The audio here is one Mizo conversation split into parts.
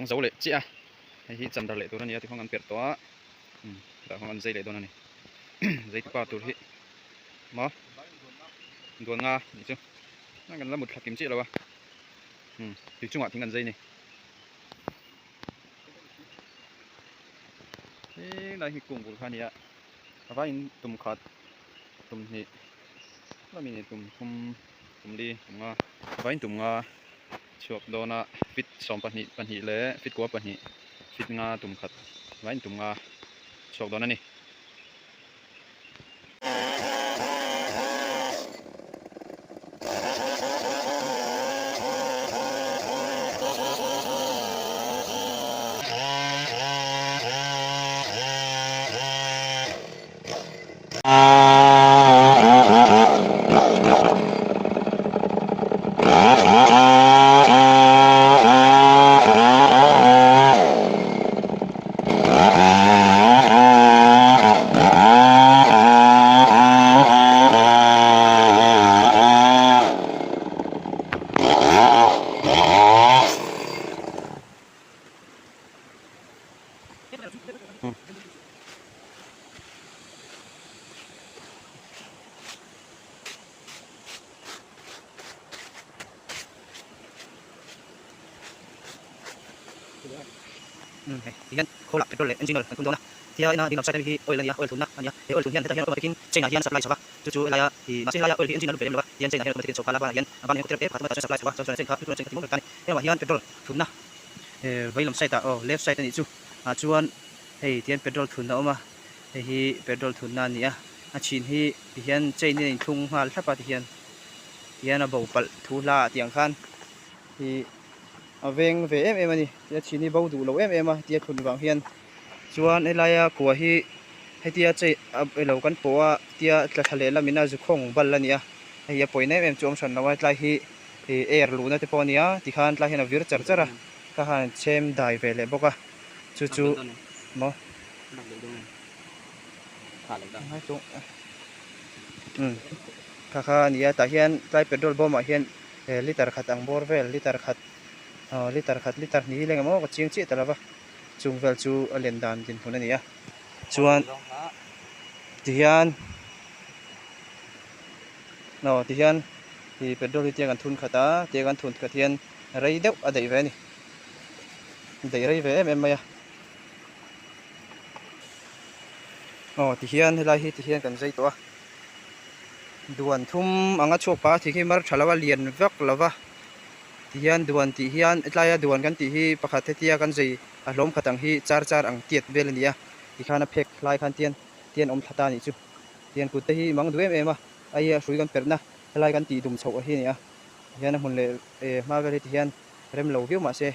Duang zo leh chiah a, hei hi chan dar leh tur a ni a tikhuan kan perh tawh a, umm hetah khuan kan zai leh dawn a ni. Zai tupa tur hi maw duan nga nih chu kan la mut thla kim chiah lo a, umm tui chungah thing kan zai a ni. Helai hi kung bul kha a ni a, a vaiin tum khat tum hnih lami ni tum thum tum li tum nga a vaiin tum nga. Chhuak dawna feet 12 pahnih leh feet kua pahnih feet nga tum khat vaiin tum nga chhuak dawn a ni. Tihian khawlah petrol leh engine oil kan thun dawn a, tia ina ding lam side ami hi oil a ni a, oil thunna a ni a, he oil thun hian hetah hian automatic in chain ah hian supply chho va, chu chu helaia ih mahse helaia oil hi engine a lut ve lem lo va, tihian chain ah hian automatic in chho kha la banah hian a ban hian kawt tereuh te pakhat awm a tah chuan supply chho va, chuan chuan chain kha chu chuan chain kha ti mual ber ta a ni, hengah hian petrol thunna vei lam side ah aw left side a nih chu ah chuan hei tihian petrol thunna a awm a. Hei hi petrol thutna a ni a, a chhin hi ti hian chain in a inthlung nghal thlap a ti hian ti hian a bo palh thu hla ah tiang khan ih a veng ve em em a ni tia chhin hi bo duh lo em em a tia thlun vang hian chuan helaia kua hi hetia chain a elo kan pawh a tia tla thla leh lamin a zu khawng bal a ni a hei a pawina em em chu a awm hran lo a tlai hi ih air luhna te pawh a ni a tikhan tlai hian a vir char char a kha khan chhem dai ve leh bawk a chu chu maw. Kha kha a ni a tah hian tlai petrol bawm ah hian liter khat ang bawr vel liter khat aw liter khat liter hnih hi leng emaw ka chiang chiah ta lova chung vel chu a len dan dinhmun a ni a chuan tihian aw tihian ih petrol hi tiang an thun khat a tiang an thun khat hian rei deuh a daih ve a ni daih rei ve em em mai a. Aw tihian helai hi tihian kan zai tawh a duan thum anga chhuak pah a thing hi mar tha lo a lian vak lo va tihian duan tih hian helaia duan kan tih hi pakhat hetia kan zai a hlawm khat ang hi char char ang tiat vel a ni a tikhan a phek hlai khan tian tian awm thla ta a nih chu tian kut te hi mang duh em em a hei hi a hrui kan perhna helai kan tih dum chhoh hi a ni a tihian a hmun leh hma vel hi tihian rem lo viau mahse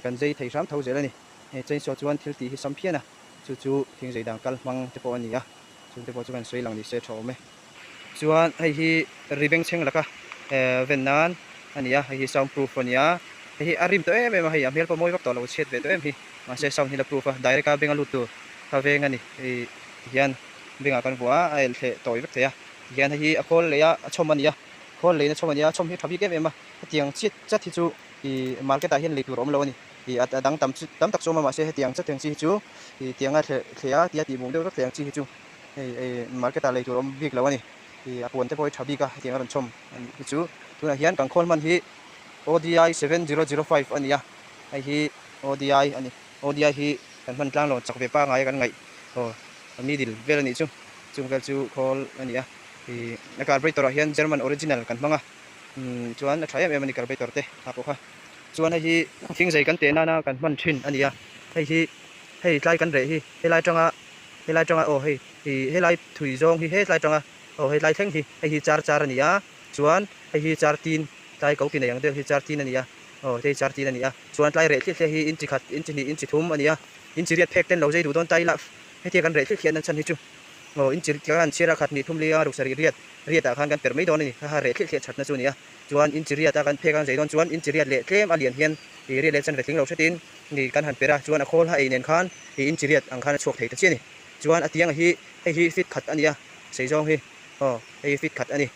kan zai thei hram tho zel a ni. Hei chainsaw chuan thil tih hi sam phian a, chu chu thing zei dan kal hmang te pawh a ni a, chung te pawh chu kan sawi lang ni se tha awm e. Chuan hei hi ri beng chheng laka ven nan a ni a, hei hi sound proof a ni a, hei hi a rim tawh em em a, hei a hmel pawh mawi vak tawh lo chhiat ve tawh em hi, mahse sound hi la proof a, direct a beng a lut tur kha veng a ni, hei tihian bengah kan vuah a, a elh thleh tawi vek thei a, tihian hei hi a khawl lei a a chhawm a ni a, khawl leiin a chhawm a ni a, chhawm hi a tha bik em em a, hetiang chiat chat hi chu ih market ah hian lei tur a awm lo a ni. Ih a dang tam chu tam tak chu a awm a mahse hetiang chat ang chi hi chu ih tianga thleh thleh a tia tih mum deuh vek thei ang chi hi chu hei ih market ah lei tur a awm bik lo a ni. Ih a puan te pawh hi tha bik a hetiang a rawn chhawm a nih hi chu. Tunah hian kan khawl hman hi ODI 7005 a ni a, hei hi ODI a ni. ODI hi kan hman tlang lo chak ve pangai a kan ngaih aw a middle vel a nih chu. Chung vel chu khawl a ni a. Ih a carburetor ah hian German original kan hmang a umm chuan a tha em em a ni carburetor te kha pawh kha. Chuan hei hi thing zei kan teh nana kan hman thin a ni a, hei hi hei tlai kan reh hi helai atanga helai atanga aw hei ih helai thui zawng hi hetlai atanga aw hei tlai thleng hi hei hi char char a ni a, chuan hei hi char tin tlai ko ki nei ang deuh hi char tin a ni a, aw hei char tin a ni a, chuan tlai reh thliah thliah hi inchi khat inchi hnih inchi thum a ni a, inchi riat phek ten lo zei duh dawn ta ila hetia kan reh thliah thliah nan chhan hi chu aw inchi kan chhiar a khat hnih thum li a ruk sarih riat riat ah khan kan perh mai dawn a ni, haha reh thliah thliah that na chu a ni a. Chuan inchi riat a kan phek ang zei dawn chuan inchi riat leh tlem a lian hian ih riat leh chanve tling lo hretin ih kan han per a, chuan a khawl ha ei nen khan ih inchi riat ang khan a chhuak thei ta chiah a ni. Chuan a tiang hi hei hi fit khat a ni a, sei zawng hi aw hei hi fit khat a ni.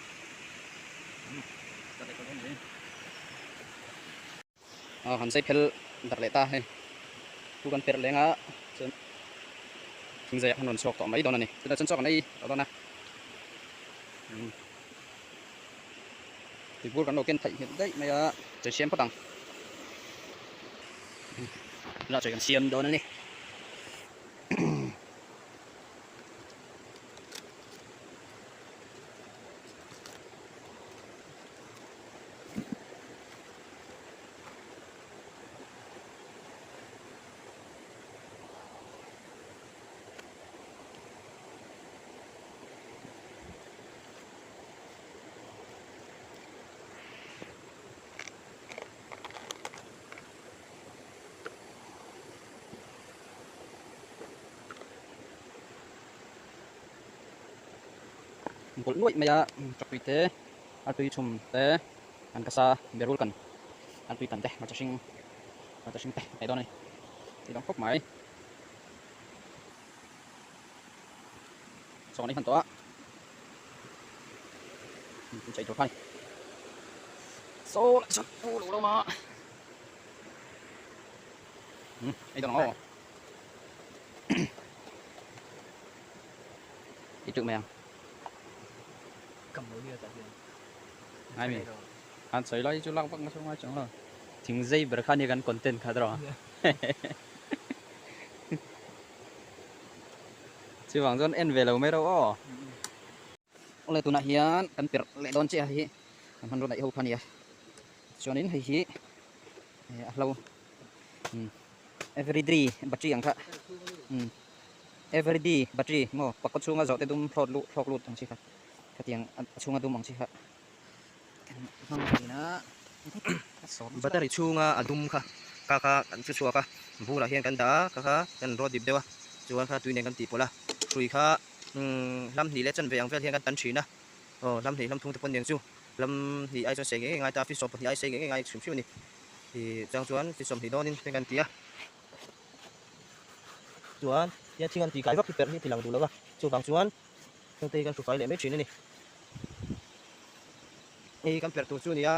Aw han zai phel darh leh ta hei. Thu kan perh leng a, chuan thingzaiah khan rawn chhuak tawh mai dawn a ni. Chutah chuan chaw kan ei tawh dawn a. Tuibur kan lo ken theih nghet daih mai a, chawi siam phawt ang. Tunah chawi kan siam dawn a ni. Bawlh nuaih mai a chawpui te artui chhum te an ka sa berul kan artui kan te hmarcha hring hmarcha hring te a paih dawn a ni tih dang khawp mai sawn a hman tawh a chei tur kha a ni saw lah chuan pu lo lo a ei dawn ang aw. Đi trước mày Ai mi? An sawi lai chu lak vak nasa ngai chang lo. Thing zei ber kha ni kan content kha tawh. Chuvang chuan en ve lo mai ro aw. Awle tunah hian kan perh leh dawn chiah hi kan hmanrua daih ho kha nia. Chuanin hei hi a hlo everyday battery ang kha everyday battery maw pakhaw chhunga zawhte dum thlawt luh thlawk lut ang chi kha khatiang a chhunga dum ang chi kha kan hmang thin a Battery chhunga a dum kha kha kha kan chu chhuak a bulah hian kan dah a kha kha kan rawt dip deuh a chuan kha tui nen kan tih pawlh a hrui kha hlam hnih leh chanve ang vel hian kan tan thin a aw hlam hnih hlam thung te pawn aniang chu hlam hnih ai chuan sei ngei ngei ngai ta a fish sawm pahnih ai sei ngei ngei ngai hrim hrim a ni. Ih chang chuan chi sawmhnih dawnin heng an ti a chuan hian thing an tih kai vak hi perh hi a ti lang duh lo va chuvang chuan heng te hi kan hrufai leh mai thin a ni hei kan perh tur chu a ni a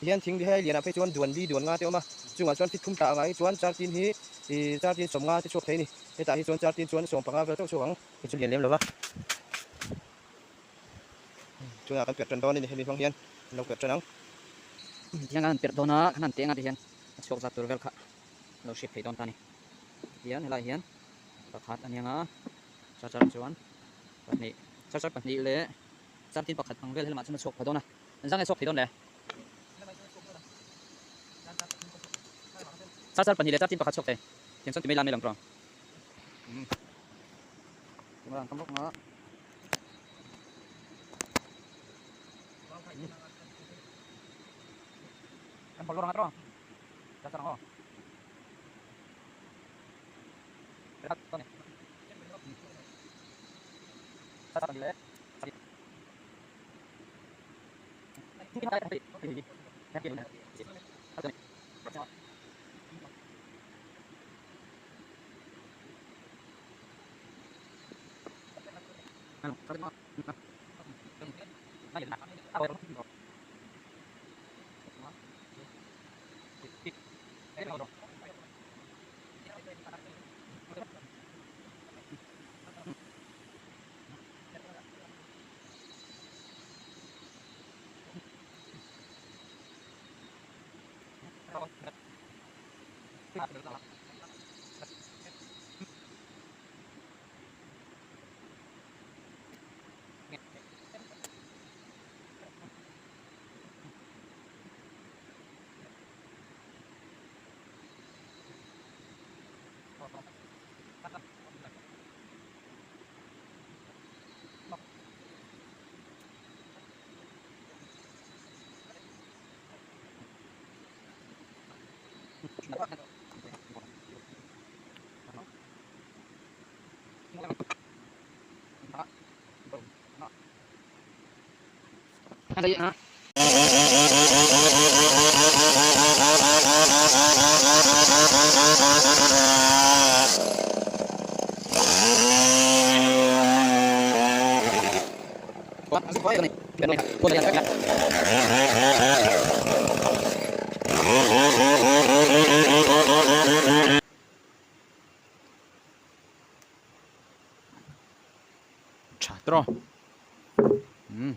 tihian thing hei lianah phei chuan duan li duan nga te a awm a chungah chuan fit thum tah angah hi chuan char tin hi ih char tin sawm nga te chhuak thei a ni hetah hi chuan char tin chuan sawm panga vel chauh chhuak ang hei chu lian lem lo va tunah kan perh tan dawn a ni hemi hmang hian an lo perh tan ang. Tihian kan han perh dawn a, kan han teh anga tihian a chhuak zat tur vel kha a lo hriat theih dawn ta a ni. Tihian helaiah hian pakhat a niang a, char char chuan pahnih, char char pahnih leh char tin pakhat ang vel helamah chuan a chhuak pha dawn a, engzah nge a chhuak thei dawn le? Char char pahnih leh char tin pakhat chhuak thei, tiang chuan ti mai la mai lang tawh ang. tha tawh umm.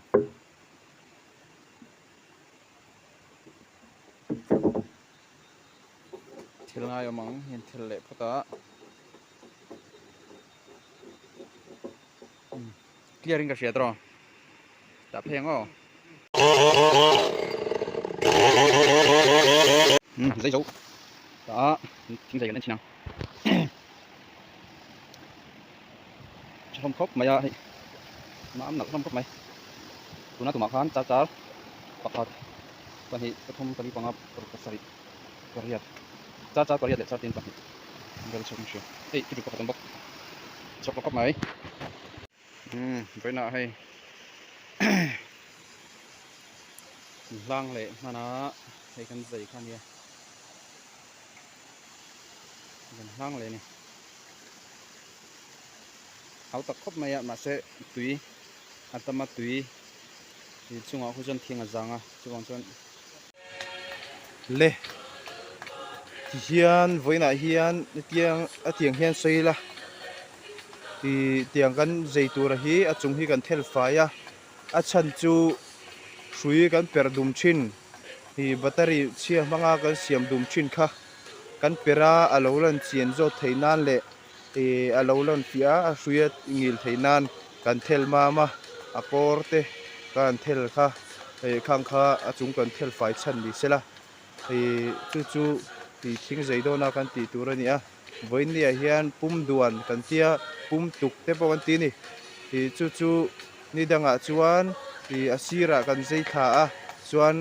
Thil ngai awm ang hian thil leh phawt a umm clear in ka hria tawh tah phei ang aw umm zai zo tah thing zai kan en thin ang tha hlawm khawp mai a hei mam nalh hlawm khawp mai tuna tumah khan char char pakhat pahnih pathum pali panga paruk pasarih pariat char char pariat leh char tin pahnih an vel chhuak in hria hei chu pakhat awm bawk chhuak lo khawp mai umm vawiinah hei hlang leh hmana hei kan zai kha ania kan hlang leh a ni. Hau tak khawp mai a mahse tui a tam a tui ih chungah khu chuan thing a zang a chuvang chuan. Le tihian vawiinah hian hetiang a tiang hian sawi ila ih tiang kan zei tura hi a chung hi kan thel fai a a chhan chu hrui kan perh dum thin ih battery chhia hmanga kan siam dum thin kha kan perh a a lo lan chian zawt theih nan leh. Ih a lo lan fiah a, a hrui a ngil theih nan kan thel mam a, a kawr te kan thel kha ih khang kha a chung kan thel fai chhan ni se la ih chu chu tih thing zei dawn a kan tih tur a ni a, vawiin ah hian pum duan kan tia pum tuk te pawh kan ti a ni ih chu chu ni dangah chuan ih a sirah kan zei thla a chuan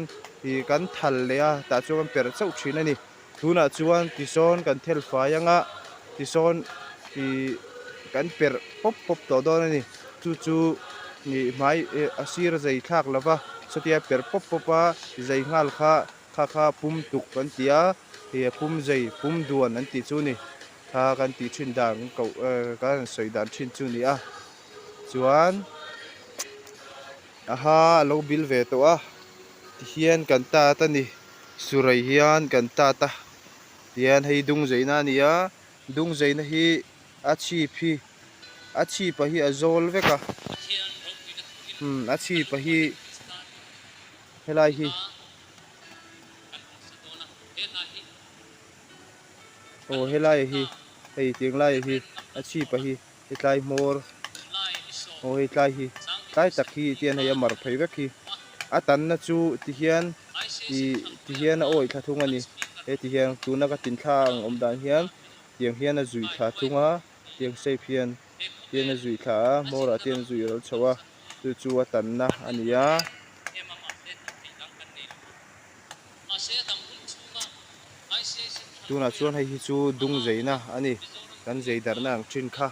ih kan thal leh a tah chuan kan perh chauh thin a ni. Tunah chuan tisawn kan thel fai anga tisawn ih kan perh pawp pawp tawh dawn a ni. Chu chu ih hmai ih a sir zei thlak lo va satia perh pawp pawp a zei nghal kha kha kha pum tuk kan ti a ih pum zei pum duan an tih chu a ni. Kha kan tih thin dan koh kan han sawi dan thin chu a ni a chuan aha a lo bil ve tawh a tihian kan tat a ni. Surai hian kan tat a tihian hei dung zeina a ni a dung zeina hi a chhip hi a chhip a hi a zawl vek a umm a chhip a hi helai hi aw helai hi hei tiang lai hi a chhip a hi hetlai hmawr aw hei tlai hi tlai tak hi tihian hei a mar phei vek hi a tanna chu tihian ih tihian a awih thla thung a ni heti hian tuna ka tin thla ang awm dan hian tiang hian a zuih thla thung a tiang shape hian tian a zuih thla a hmawrah te hian a zuih ral chho a chu chu a tanna a ni a. Tunah chuan hei hi chu dung zeina a ni kan zei darhna ang thin kha.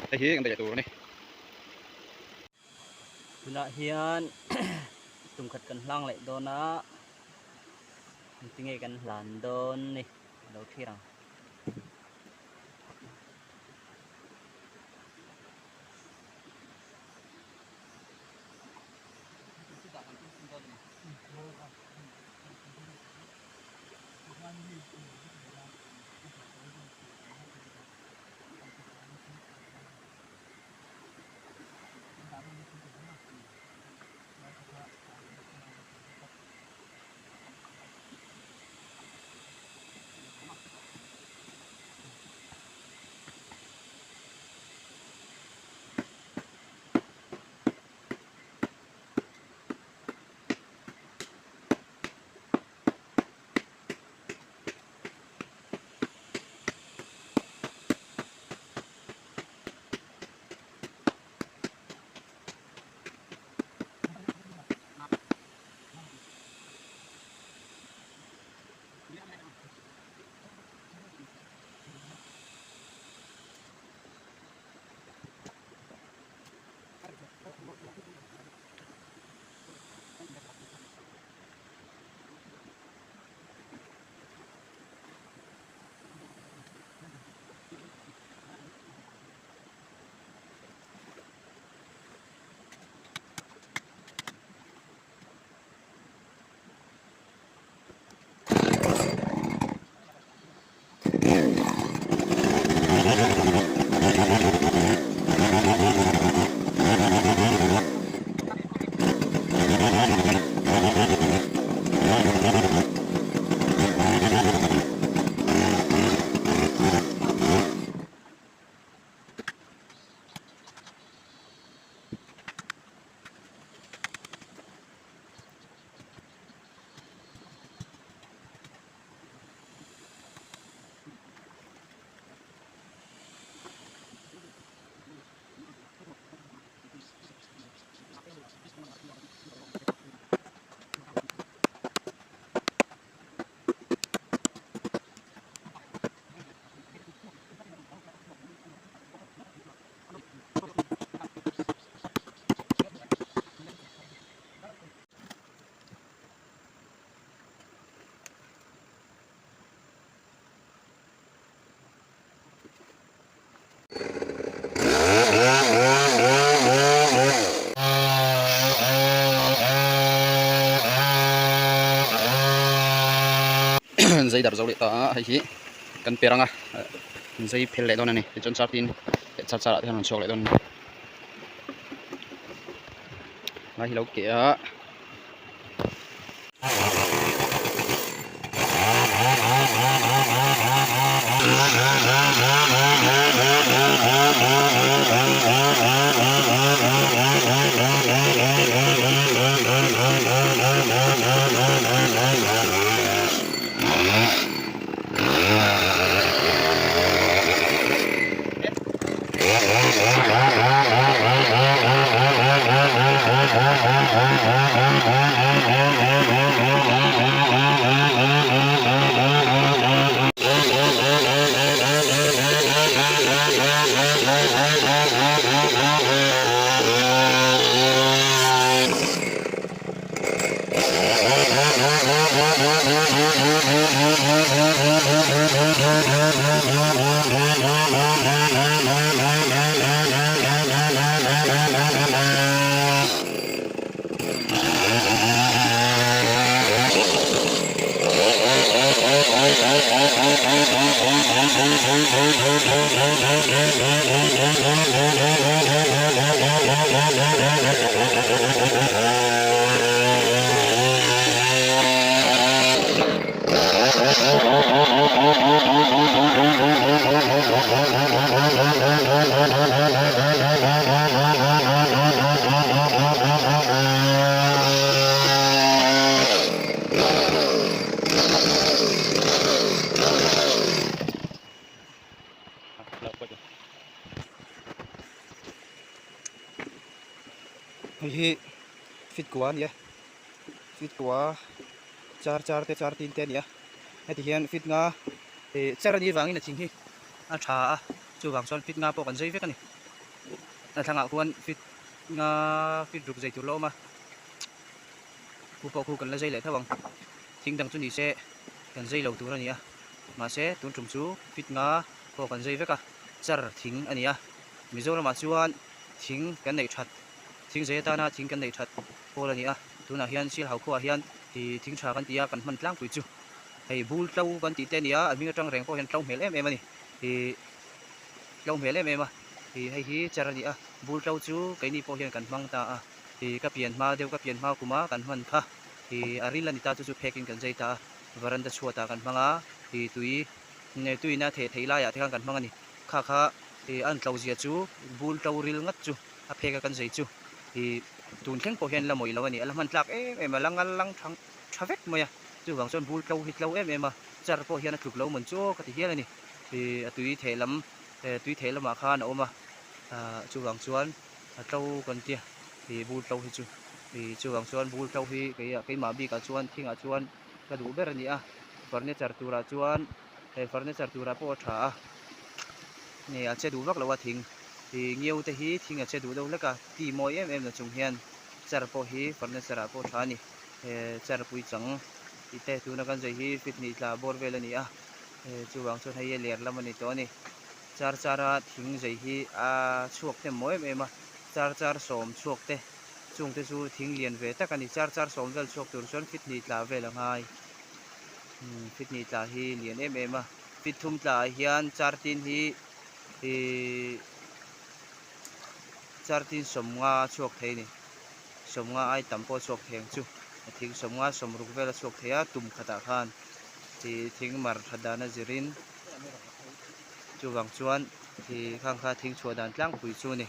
Hei hi kan daih tur a ni. Tunah hian tumkhat kan hlang leh dawn a, engtinge kan hlan dawn ni a lo thlir ang. Zai dar zo leh ta a hei hi kan per anga zai phel leh dawn a ni tichuan char tin leh char char ah te hian a rawn chhuak leh dawn a ni lai hi lo keh a. Hei hi fit kua a ni a fit kua char char te char tin te a ni a heti hian fit nga ih char a nih vangin a thing hi a tha a chuvang chuan fit nga pawh kan zai vek a ni. A thlangah khuan feet nga feet ruk zei tur la awm a, khu pawh khu kan la zei leh tho ang. Thing dang chu ni se kan zei lo tur a ni a, mahse tun tum chu feet nga pawh kan zei vek a, char thing a ni a. Mizoramah chuan thing kan neih that, thing zei atana thing kan neih that pawl a ni a, tunah hian Sialhau khuaah hian ih thing tha kan ti a, kan hman tlangpui chu hei bul tlo kan tih te a ni a, a hming atang reng pawh hian tlo hmel em em a ni. Ih tlo hmel em em a, ih hei hi char a ni a, bul tlo chu keini pawh hian kan hmang ta a, ih ka pian hma deuh ka pian hma kuma kan hman kha ih a ril a ni ta chu chu phek in kan zai ta a, varanda chhuatah kan hmang a, ih tui tuiin a theh theih laiah te khan kan hmang a ni, kha kha ih a tlo zia chu bul tlo ril ngat chu a phek a kan zai chu ih tun thleng pawh hian la mawih lo a ni, a la hman tlak em em a, la ngal lang thang tha vek mai a, chuvang chuan bul tlo hi tlo em em a, char pawh hian a tluk lo mawn chu aw ka ti hial a ni. Ih a tui theh lam eh tui theh lamah khan a awm a ah chuvang chuan a tlo kan tia ih bul tlo hi chu ih chuvang chuan bul tlo hi kei ah keimah bikah chuan thingah chuan ka duh ber a ni a furniture turah chuan he furniture turah pawh a tha a nge a che duh vak lo a thing ih ngiau te hi thing a che duh deuh hlek a ti mawi em em na chung hian chair pawh hi furniture ah pawh a tha a ni eh chair pui chang tih te tuna kan zai hi feet hnih tla bawr vel a ni a. Chuvang chuan hei a ler lam a ni tawh a ni. Char char a thing zei hi a chhuak hnem maw em em a, char char sawm chhuak te chung te chu thing lian ve tak a ni. Char char sawm vel chhuak tur chuan feet hnih tla vel a ngai. Feet hnih tla hi lian em em a, feet thum tla ah hian char tin hi ihh char tin sawmnga a chhuak thei a ni. Sawmnga ai tam pawh a chhuak thei ang chu. A thing sawmnga sawmruk vel a chhuak thei a tum khatah khan. Ih thing mar that dan a zirin chuvang chuan ih khang kha thing chhuah dan tlangpui chu a ni.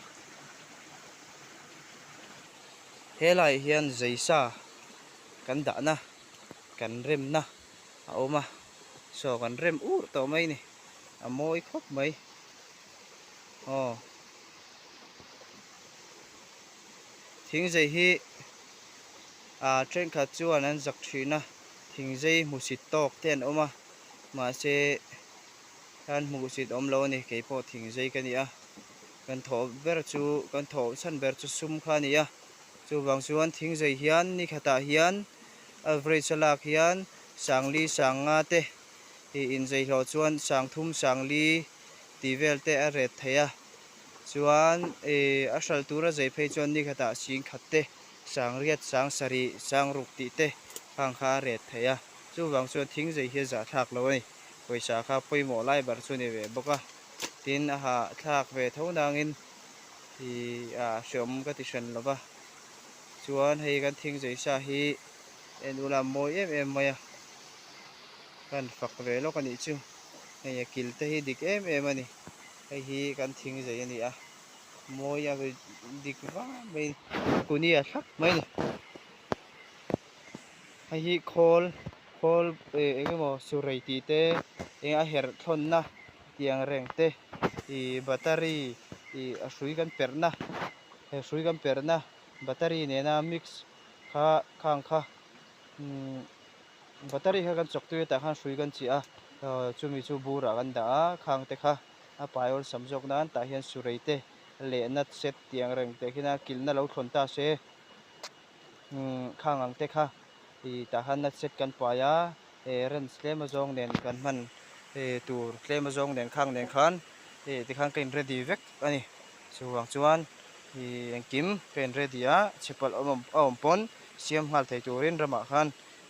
Helaiah hian zaisa kan dahna kan remna a awm a saw kan rem urh tawh mai a ni a mawi khawp mai aw thing zei hi ah thenkhat chuan an zak thin a. Thingzei hmusit tawk te an awm a, mahse khan hmuhsit awm lo a ni, kei pawh thingzei ka ni a, kan thawh ber chu kan thawh chhan ber chu sum kha a ni a, chuvang chuan thingzei hian ni khatah hian average a lak hian sangli sanga te ih inzei hlawh chuan sangthum sangli tih vel te a ret thei a, chuan ih a hralh tura zei phei chuan ni khatah singkhat te. Sangriat, Sangsarih, Sangruk tih te khang kha a ret thei a, chuvang chuan thing zei hi a zahthlak lo a ni. Pawisa kha pawimawh lai ber chu a ni ve bawk a, tin a hahthlak ve tho nangin ih a hreawm ka ti hran lo va. Chuan hei kan thing zei sa hi en ula mawi em em mai a, kan fak ve lawk a nih chu. Hei a kil te hi dik em em a ni, hei hi kan thing zei a ni a. Mawi a dik vang mai kuni a thlap mai a ni. Hei hi khawl khawl eh eng emaw surei tih te eng a herh thlawnna tih ang reng te ih battery ih a hrui kan perhna he hrui kan perhna battery nena mix kha khang kha umm battery kha kan chawk tui a tah khan hrui kan chiah a chumi chu burah kan dah a khang te kha. A pai awlsam zawk nan tah hian surei te leh nut set tih ang reng teh khian a kilhna lo thlawn ta se umm khang ang te kha ih tah khan nut set kan pai a eh wrench tlem azawng nen kan hman eh tur tlem azawng nen khang nen khan eh tikhan ka in ready vek a ni chuvang chuan ih engkim ka in ready a chhe palh a awm pawn siam nghal thei turin ramah khan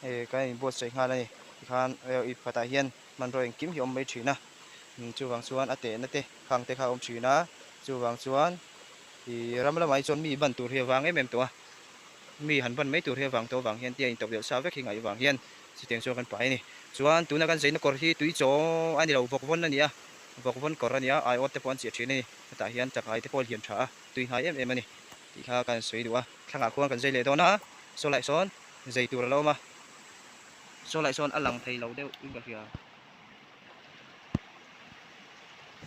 eh kan inbuatsaih nghal a ni tikhan ip khatah hian hmanraw engkim hi a awm mai thin a. Chuvang chuan a tehna te khang te kha a awm thin a, chuvang chuan ih ram lamah hi chuan mi ban tur hi a vang em em tawh a, mi han ban mai tur hi a vang tawh avang hian tia intawk deuh sa vek hi ngaih avang hian chutiang chuan kan pai a ni. Chuan tuna kan zeina kawr hi tui chaw a ni lo, vawk vawn a ni a, vawk vawn kawr a ni a, aiawt te pawh an chiah thin a ni, hetah hian chakai te pawh a lian tha a, tui hnai em em a ni tih kha kan sawi duh a, thlangah khuan kan zei leh dawn a, saw laih sawn zei tur a lo awm a, saw laih sawn a lang thei lo deuh in ka hria.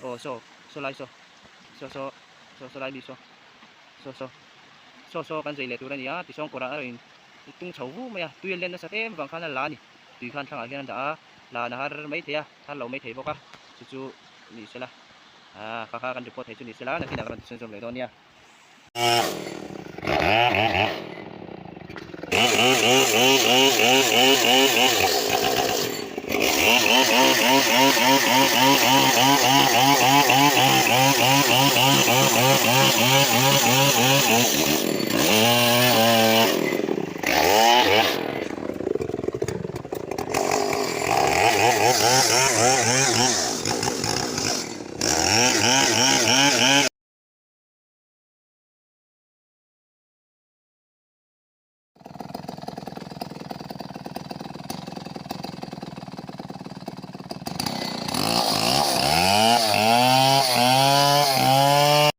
Aw saw saw lai saw saw saw saw saw lai mi saw saw saw saw saw kan zei leh tur a ni a tisawng kawrah a rawn in tung chho vu mai a tui a len nasat em vang khan a la a ni tui khan thlangah hian a dah a lan a har mai thei a har lo mai thei bawk a chu chu ni sela ah kha kha kan report thei chu ni sela nakinah ka rawn ti chhunzawm leh dawn nia.